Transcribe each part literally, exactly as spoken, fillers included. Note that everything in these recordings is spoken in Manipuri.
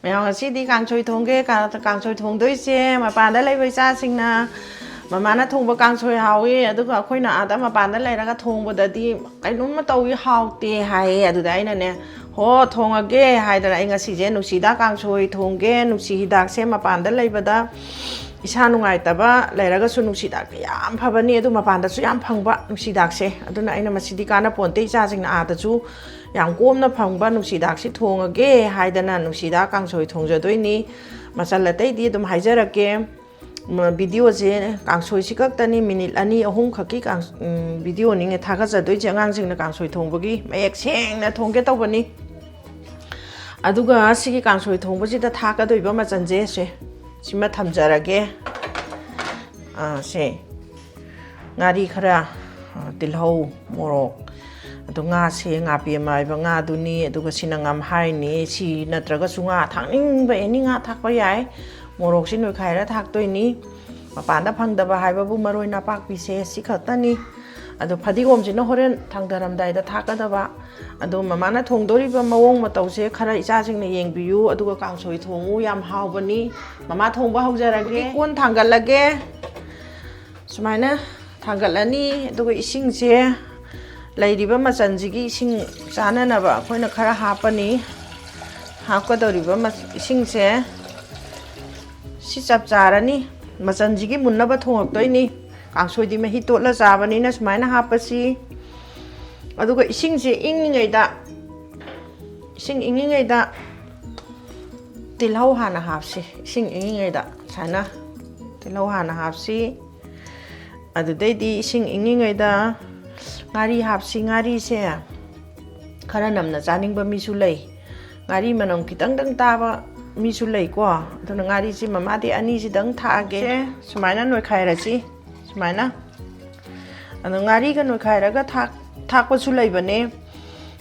ꯃꯌꯥꯝ, ꯉꯁꯤꯗꯤ ꯀꯥꯡꯁꯣꯏ ꯊꯣꯡꯒꯦ꯫ ꯀꯥ-, ꯀꯥꯡꯁꯣꯏ ꯊꯣꯡꯗꯣꯏꯁꯦ, ꯃꯄꯥꯟꯗ ꯂꯩꯕ ꯏꯆꯥꯁꯤꯡꯅ "ꯃꯃꯥꯅ ꯊꯣꯡꯕ ꯀꯥꯡꯁꯣꯏ ꯍꯥꯎꯏ, ꯑꯗꯨꯒ ꯑꯩꯈꯣꯏꯅ ꯑꯥꯗ ꯃꯄꯥꯟꯗ ꯂꯩꯔꯒ ꯊꯣꯡꯕꯗꯗꯤ ꯀꯩꯅꯣꯝꯃ ꯇꯧꯏ, ꯍꯥꯎꯇꯦ" ꯍꯥꯏꯌꯦ꯫ ꯑꯗꯨꯗ ꯑꯩꯅꯅꯦ, "ꯍꯣ, ꯊꯣꯡꯉꯒꯦ" ꯍꯥꯏꯗꯅ ꯑꯩ ꯉꯁꯤꯁꯦ ꯅꯨꯡꯁꯤ ꯍꯤꯗꯥꯛ ꯀꯥꯡꯁꯣꯏ ꯊꯣꯡꯒꯦ꯫ ꯅꯨꯡꯁꯤ ꯍꯤꯗꯥꯛꯁꯦ ꯃꯄꯥꯟꯗ ꯂꯩꯕꯗ ꯏꯁꯥ ꯅꯨꯡꯉꯥꯏꯇꯕ ꯂꯩꯔꯒꯁꯨ ꯅꯨꯡꯁꯤ ꯍꯤꯗꯥꯛ ꯌꯥꯝ ꯐꯕꯅꯤ, ꯑꯗꯨ ꯃꯄꯥꯟꯗꯁꯨ ꯌꯥꯝ ꯐꯪꯕ ꯅꯨꯡꯁꯤ ꯍꯤꯗꯥꯛꯁꯦ꯫ ꯑꯗꯨꯅ ꯑꯩꯅ ꯃꯁꯤꯗꯤ ꯀꯥꯟꯅ ꯄꯣꯟꯇꯦ, ꯏꯆꯥꯁꯤꯡꯅ ꯑꯥꯗꯁꯨ ꯌꯥꯝ ꯀꯣꯝꯅ ꯐꯪꯕ ꯅꯨꯡꯁꯤ ꯍꯤꯗꯥꯛꯁꯤ ꯊꯣꯡꯉꯒꯦ ꯍꯥꯏꯗꯅ ꯅꯨꯡꯁꯤ ꯍꯤꯗꯥꯛ ꯀꯥꯡꯁꯣꯏ ꯊꯣꯡꯖꯗꯣꯏꯅꯤ꯫ ꯃꯆꯜ ꯑꯇꯩꯗꯤ ꯑꯗꯨꯝ ꯍꯥꯏꯖꯔꯛꯀꯦ꯫ ꯃ-, ꯚꯤꯗꯤꯑꯣꯁꯦ ꯀꯥꯡꯁꯣꯏꯁꯤ ꯈꯛꯇꯅꯤ, ꯃꯤꯅꯤꯠ ꯑꯅꯤ ꯑꯍꯨꯝ ꯈꯛꯀꯤ ꯀꯥꯡ-, ꯎꯝ, ꯚꯤꯗꯤꯑꯣꯅꯤꯅꯦ ꯊꯥꯒꯠꯆꯗꯣꯏꯁꯦ, ꯑꯉꯥꯡꯁꯤꯡꯅ ꯀꯥꯡꯁꯣꯏ ꯊꯣꯡꯕꯒꯤ꯫ ꯃꯌꯦꯛ ꯁꯦꯡꯅ ꯊꯣꯡꯒꯦ ꯇꯧꯕꯅꯤ꯫ ꯑꯗꯨꯒ ꯁꯤꯒꯤ ꯀꯥꯡꯁꯣꯏ ꯊꯣꯡꯕꯁꯤꯗ ꯊꯥꯛꯀꯗꯣꯏꯕ ꯃꯆꯜꯁꯦ ꯁꯦ, ꯁꯤꯃ ꯊꯝꯖꯔꯒꯦ꯫ ꯑꯥ, ꯁꯦ ꯉꯥꯔꯤ ꯈꯔ, ꯑꯥ, ꯇꯤꯜꯍꯧ, ꯃꯣꯔꯣꯛ, ꯑꯗꯣ ꯉꯥꯁꯦ ꯉꯥꯄꯦꯝꯃ ꯍꯥꯏꯕ ꯉꯥꯗꯨꯅꯤ, ꯑꯗꯨꯒ ꯁꯤꯅ ꯉꯝꯍꯥꯏꯅꯤ꯫ ꯁꯤ ꯅꯠꯇ꯭ꯔꯒꯁꯨ ꯉꯥ ꯊꯥꯛꯅꯤꯡꯕ ꯑꯦꯅꯤ ꯉꯥ ꯊꯥꯛꯄ ꯌꯥꯏ꯫ ꯃꯣꯔꯣꯛꯁꯤ ꯅꯣꯏꯈꯥꯏꯔ ꯊꯥꯛꯇꯣꯏꯅꯤ꯫ ꯃꯄꯥꯟꯗ ꯐꯪꯗꯕ ꯍꯥꯏꯕꯕꯨ ꯃꯔꯣꯏ ꯅꯄꯥꯛꯄꯤꯁꯦ ꯁꯤ ꯈꯛꯇꯅꯤ꯫ ꯑꯗꯣ ꯐꯗꯤꯒꯣꯝꯁꯤꯅ ꯍꯣꯔꯦꯟ ꯊꯥꯡꯗꯔꯝꯗꯥꯏꯗ ꯊꯥꯛꯀꯗꯕ꯫ ꯑꯗꯣ ꯃꯃꯥꯅ ꯊꯣꯡꯗꯣꯔꯤꯕ ꯃꯑꯣꯡ ꯃꯇꯧꯁꯦ ꯈꯔ ꯏꯆꯥꯁꯤꯡꯅ ꯌꯦꯡꯕꯤꯌꯨ, ꯑꯗꯨꯒ ꯀꯥꯡꯁꯣꯏ ꯊꯣꯡꯉꯨ, ꯌꯥꯝ ꯍꯥꯎꯕꯅꯤ꯫ ꯃꯃꯥ ꯊꯣꯡꯕ ꯍꯧꯖꯔꯒꯦ꯫ ꯀꯣꯟ ꯊꯥꯡꯒꯠꯂꯒꯦ꯫ ꯁꯨꯃꯥꯏꯅ ꯊꯥꯡꯒꯠꯂꯅꯤ, ꯑꯗꯨꯒ ꯏꯁꯤꯡꯁꯦ, ꯂꯩꯔꯤꯕ ꯃꯆꯜꯁꯤꯒꯤ ꯏꯁꯤꯡ ꯆꯥꯅꯅꯕ ꯑꯩꯈꯣꯏꯅ ꯈꯔ ꯍꯥꯞꯄꯅꯤ꯫ ꯍꯥꯞꯀꯗꯧꯔꯤꯕ ꯃꯆ-, ꯏꯁꯤꯡꯁꯦ ꯁꯤ ꯆꯞ ꯆꯥꯔꯅꯤ꯫ ꯃꯆꯜꯁꯤꯒꯤ ꯃꯨꯟꯅꯕ ꯊꯣꯡꯉꯛꯇꯣꯏꯅꯤ꯫ ꯀꯥꯡꯁꯣꯏꯗꯤ ꯃꯍꯤ ꯇꯣꯠꯂ ꯆꯥꯕꯅꯤꯅ ꯁꯨꯃꯥꯏꯅ ꯍꯥꯞꯄꯁꯤ꯫ ꯑꯗꯨꯒ ꯏꯁꯤꯡꯁꯦ ꯏꯪꯉꯤꯉꯩꯗ, ꯏꯁꯤꯡ ꯏꯪꯉꯤꯉꯩꯗ ꯇꯤꯜꯍꯧ ꯍꯥꯟꯅ ꯍꯥꯞꯁꯤ꯫ ꯏꯁꯤꯡ ꯏꯪꯉꯤꯉꯩꯗ ꯁꯨꯃꯥꯏꯅ ꯇꯤꯜꯍꯧ ꯍꯥꯟꯅ ꯍꯥꯞꯁꯤ꯫ ꯑꯗꯨꯗꯩꯗꯤ ꯏꯁꯤꯡ ꯏꯪꯉꯤꯉꯩꯗ ꯉꯥꯔꯤ ꯍꯥꯞꯁꯤ꯫ ꯉꯥꯔꯤꯁꯦ ꯈꯔ ꯅꯝꯅ ꯆꯥꯅꯤꯡꯕ ꯃꯤꯁꯨ ꯂꯩ, ꯉꯥꯔꯤ ꯃꯅꯝ ꯈꯤꯇꯪꯗꯪ ꯇꯥꯕ ꯃꯤꯁꯨ ꯂꯩꯀꯣ꯫ ꯑꯗꯨꯅ ꯉꯥꯔꯤꯁꯤ ꯃꯃꯥꯗꯤ ꯑꯅꯤꯁꯤꯗꯪ ꯊꯥꯛꯑꯒꯦ꯫ ꯁꯦ, ꯁꯨꯃꯥꯏꯅ ꯅꯣꯏꯈꯥꯏꯔꯁꯤ꯫ ꯁꯨꯃꯥꯏꯅ꯫ ꯑꯗꯣ ꯉꯥꯔꯤꯒ ꯅꯣꯏꯈꯥꯏꯔꯒ ꯊꯥꯛ-, ꯊꯥꯛꯄꯁꯨ ꯂꯩꯕꯅꯦ꯫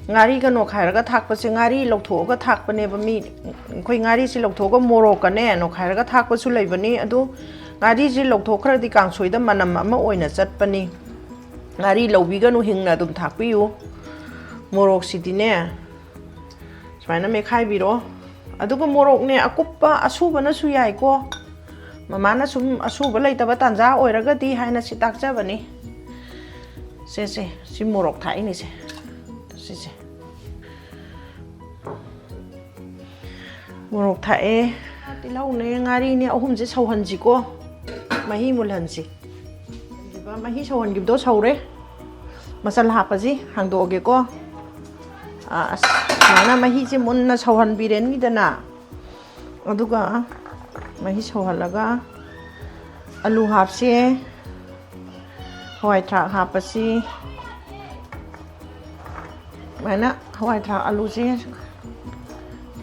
ꯉꯥꯔꯤꯒ ꯅꯣꯏꯈꯥꯏꯔꯒ ꯊꯥꯛꯄꯁꯦ, ꯉꯥꯔꯤ ꯂꯧꯊꯣꯛꯑꯒ ꯊꯥꯛꯄꯅꯦꯕ ꯃꯤ꯫ ꯑꯩꯈꯣꯏ ꯉꯥꯔꯤꯁꯤ ꯂꯧꯊꯣꯛꯑꯒ ꯃꯣꯔꯣꯛꯀꯅꯦ ꯅꯣꯏꯈꯥꯏꯔꯒ ꯊꯥꯛꯄꯁꯨ ꯂꯩꯕꯅꯤ꯫ ꯑꯗꯨ ꯉꯥꯔꯤꯁꯤ ꯂꯧꯊꯣꯛꯈ꯭ꯔꯗꯤ ꯀꯥꯡꯁꯣꯏꯗ ꯃꯅꯝ ꯑꯃ ꯑꯣꯏꯅ ꯆꯠꯄꯅꯤ꯫ ꯉꯥꯔꯤ ꯂꯧꯕꯤꯒꯅꯨ, ꯍꯤꯡꯅ ꯑꯗꯨꯝ ꯊꯥꯛꯄꯤꯌꯨ꯫ ꯃꯣꯔꯣꯛꯁꯤꯗꯤꯅꯦ, ꯁꯨꯃꯥꯏꯅ ꯃꯦꯠꯈꯥꯏꯕꯤꯔꯣ꯫ ꯑꯗꯨꯒ ꯃꯣꯔꯣꯛꯅꯦ ꯑꯀꯨꯞꯄ ꯑꯁꯨꯕꯅꯁꯨ ꯌꯥꯏꯀꯣ꯫ ꯃꯃꯥꯅ ꯁꯨꯝ ꯑꯁꯨꯕ ꯂꯩꯇꯕ ꯇꯥꯟꯖꯥ ꯑꯣꯏꯔꯒꯗꯤ ꯍꯥꯏꯅ ꯁꯤ ꯇꯥꯛꯆꯕꯅꯤ꯫ ꯁꯦ, ꯁꯦ, ꯁꯤ ꯃꯣꯔꯣꯛ ꯊꯥꯛꯏꯅꯤꯁꯦ꯫ ꯁꯤꯁꯦ꯫ ꯃꯣꯔꯣꯛ ꯊꯥꯛꯑꯦ꯫ ꯇꯤꯜꯍꯧꯅꯦ, ꯉꯥꯔꯤꯅꯦ, ꯑꯍꯨꯝꯁꯦ ꯁꯧꯍꯟꯁꯤꯀꯣ꯫ ꯃꯍꯤ ꯃꯨꯜꯍꯟꯁꯤ꯫ ꯃꯍꯤ ꯁꯧꯍꯟꯈꯤꯕꯗꯣ ꯁꯧꯔꯦ꯫ ꯃꯆꯜ ꯍꯥꯞꯄꯁꯤ ꯍꯥꯡꯗꯣꯛꯑꯒꯦꯀꯣ꯫ ꯑꯥ, ꯑꯁ, ꯁꯨꯃꯥꯏꯅ ꯃꯍꯤꯁꯦ ꯃꯨꯟꯅ ꯁꯧꯍꯟꯕꯤꯔꯅꯤꯗꯅ꯫ ꯑꯗꯨꯒ ꯃꯍꯤ ꯁꯧꯍꯜꯂꯒ ꯑꯂꯨ ꯍꯥꯞꯁꯦ꯫ ꯍꯋꯥꯏ ꯊ꯭ꯔꯥꯛ ꯍꯥꯞꯄꯁꯤ꯫ ꯁꯨꯃꯥꯏꯅ ꯍꯋꯥꯏ ꯊ꯭ꯔꯥꯛ ꯑꯂꯨꯁꯦ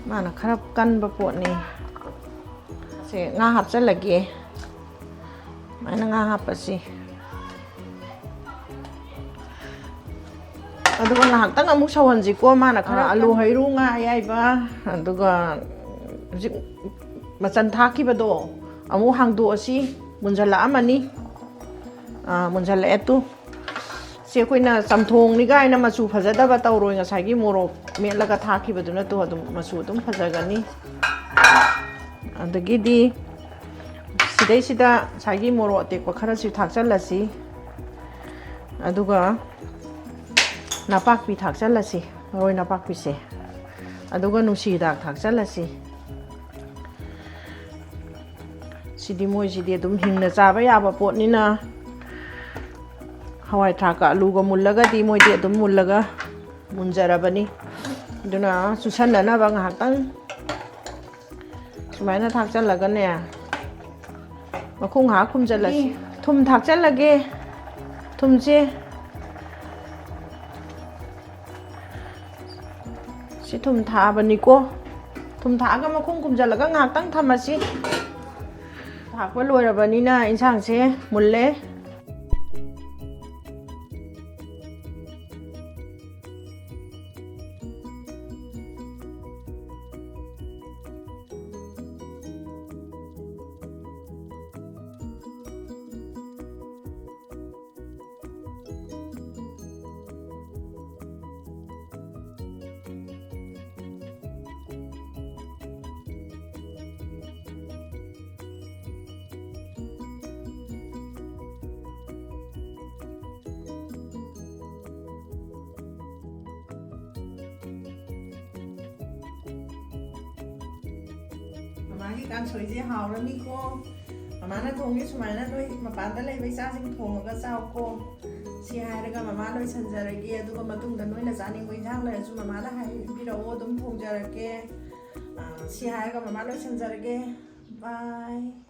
ꯃꯥꯅ ꯈꯔ ꯀꯟꯕ ꯄꯣꯠꯅꯤ꯫ ꯁꯦ, ꯉꯥ ꯍꯥꯞꯆꯜꯂꯒꯦ꯫ ꯁꯨꯃꯥꯏꯅ ꯉꯥ ꯍꯥꯞꯄꯁꯤ꯫ ꯑꯗꯨꯒ ꯉꯥꯏꯍꯥꯛꯇꯪ ꯑꯃꯨꯛ ꯁꯧꯍꯟꯁꯤꯀꯣ꯫ ꯃꯥꯅ ꯈꯔ ꯑꯥ, ꯑꯂꯨ ꯍꯩꯔꯨ, ꯉꯥ ꯑꯌꯥꯏꯕ, ꯑꯗꯨꯒ ꯍꯧꯖꯤꯛ ꯃꯆꯜ ꯊꯥꯛꯈꯤꯕꯗꯣ ꯑꯃꯨꯛ ꯍꯥꯡꯗꯣꯛꯑꯁꯤ꯫ ꯃꯨꯟꯖꯜꯂꯛꯑꯃꯅꯤ꯫ ꯑꯥ, ꯃꯨꯟꯖꯜꯂꯛꯑꯦ ꯇꯨ꯫ ꯁꯤ ꯑꯩꯈꯣꯏꯅ ꯆꯝꯊꯣꯡꯅꯤ ꯀꯥꯏꯅ ꯃꯆꯨ ꯐꯖꯗꯕ ꯇꯧꯔꯣꯏ꯫ ꯉꯁꯥꯏꯒꯤ ꯃꯣꯔꯣꯛ ꯃꯦꯠꯂꯒ ꯊꯥꯛꯈꯤꯕꯗꯨꯅ ꯇꯨ ꯑꯗꯨꯝ ꯃꯆꯨ ꯑꯗꯨꯝ ꯐꯖꯒꯅꯤ꯫ ꯑꯗꯒꯤꯗꯤ ꯁꯤꯗꯩꯁꯤꯗ ꯉꯁꯥꯏꯒꯤ ꯃꯣꯔꯣꯛ ꯑꯇꯦꯛꯄ ꯈꯔꯁꯨ ꯊꯥꯛꯆꯜꯂꯁꯤ꯫ ꯑꯗꯨꯒ ꯅꯄꯥꯛꯄꯤ ꯊꯥꯛꯆꯜꯂꯁꯤ, ꯃꯔꯣꯏ ꯅꯄꯥꯛꯄꯤꯁꯦ꯫ ꯑꯗꯨꯒ ꯅꯨꯡꯁꯤ ꯍꯤꯗꯥꯛ ꯊꯥꯛꯆꯜꯂꯁꯤ꯫ ꯁꯤꯗꯤ ꯃꯣꯏꯁꯤꯗꯤ ꯑꯗꯨꯝ ꯍꯤꯡꯅ ꯆꯥꯕ ꯌꯥꯕ ꯄꯣꯠꯅꯤꯅ, ꯍꯋꯥꯏ ꯊ꯭ꯔꯥꯛꯀ ꯑꯂꯨꯒ ꯃꯨꯜꯂꯒꯗꯤ ꯃꯣꯏꯗꯤ ꯑꯗꯨꯝ ꯃꯨꯜꯂꯒ ꯃꯨꯟꯖꯔꯕꯅꯤ꯫ ꯑꯗꯨꯅ ꯆꯨꯁꯟꯅꯅꯕ ꯉꯥꯏꯍꯥꯛꯇꯪ ꯁꯨꯃꯥꯏꯅ ꯊꯥꯛꯆꯜꯂꯒꯅꯦ, ꯃꯈꯨꯝ ꯉꯥꯏꯍꯥꯛ ꯈꯨꯝꯖꯜꯂꯁꯤ꯫ ꯊꯨꯝ ꯊꯥꯛꯆꯜꯂꯒꯦ꯫ ꯊꯨꯝꯁꯦ, ꯁꯤ ꯊꯨꯝ ꯊꯥꯛꯑꯕꯅꯤꯀꯣ꯫ ꯊꯨꯝ ꯊꯥꯛꯑꯒ ꯃꯈꯨꯝ ꯈꯨꯝꯖꯜꯂꯒ ꯉꯥꯏꯍꯥꯛꯇꯪ ꯊꯝꯃꯁꯤ꯫ ꯊꯥꯛꯄ ꯂꯣꯏꯔꯕꯅꯤꯅ ꯏꯟꯁꯥꯡꯁꯦ ꯃꯨꯜꯂꯦ꯫ ꯃꯥꯒꯤ ꯀꯥꯡꯁꯣꯏꯁꯦ ꯍꯥꯎꯔꯅꯤꯀꯣ꯫ ꯃꯃꯥꯅ ꯊꯣꯡꯉꯤ ꯁꯨꯃꯥꯏꯅ ꯅꯣꯏ ꯃꯄꯥꯟꯗ ꯂꯩꯕ ꯏꯆꯥꯁꯤꯡ ꯊꯣꯡꯉꯒ ꯆꯥꯎꯀꯣ꯫ ꯁꯤ ꯍꯥꯏꯔꯒ ꯃꯃꯥ ꯂꯣꯏꯁꯟꯖꯔꯒꯦ, ꯑꯗꯨꯒ ꯃꯇꯨꯡꯗ ꯅꯣꯏꯅ ꯆꯥꯅꯤꯡꯕ ꯏꯟꯖꯥꯡ ꯂꯩꯔꯁꯨ ꯃꯃꯥꯗ ꯍꯥꯏꯕꯤꯔꯛꯑꯣ, ꯑꯗꯨꯝ ꯊꯣꯡꯖꯔꯛꯀꯦ꯫ ꯑꯥ, ꯁꯤ ꯍꯥꯏꯔꯒ ꯃꯃꯥ ꯂꯣꯏꯁꯟꯖꯔꯒꯦ꯫ ꯕꯥꯏ꯫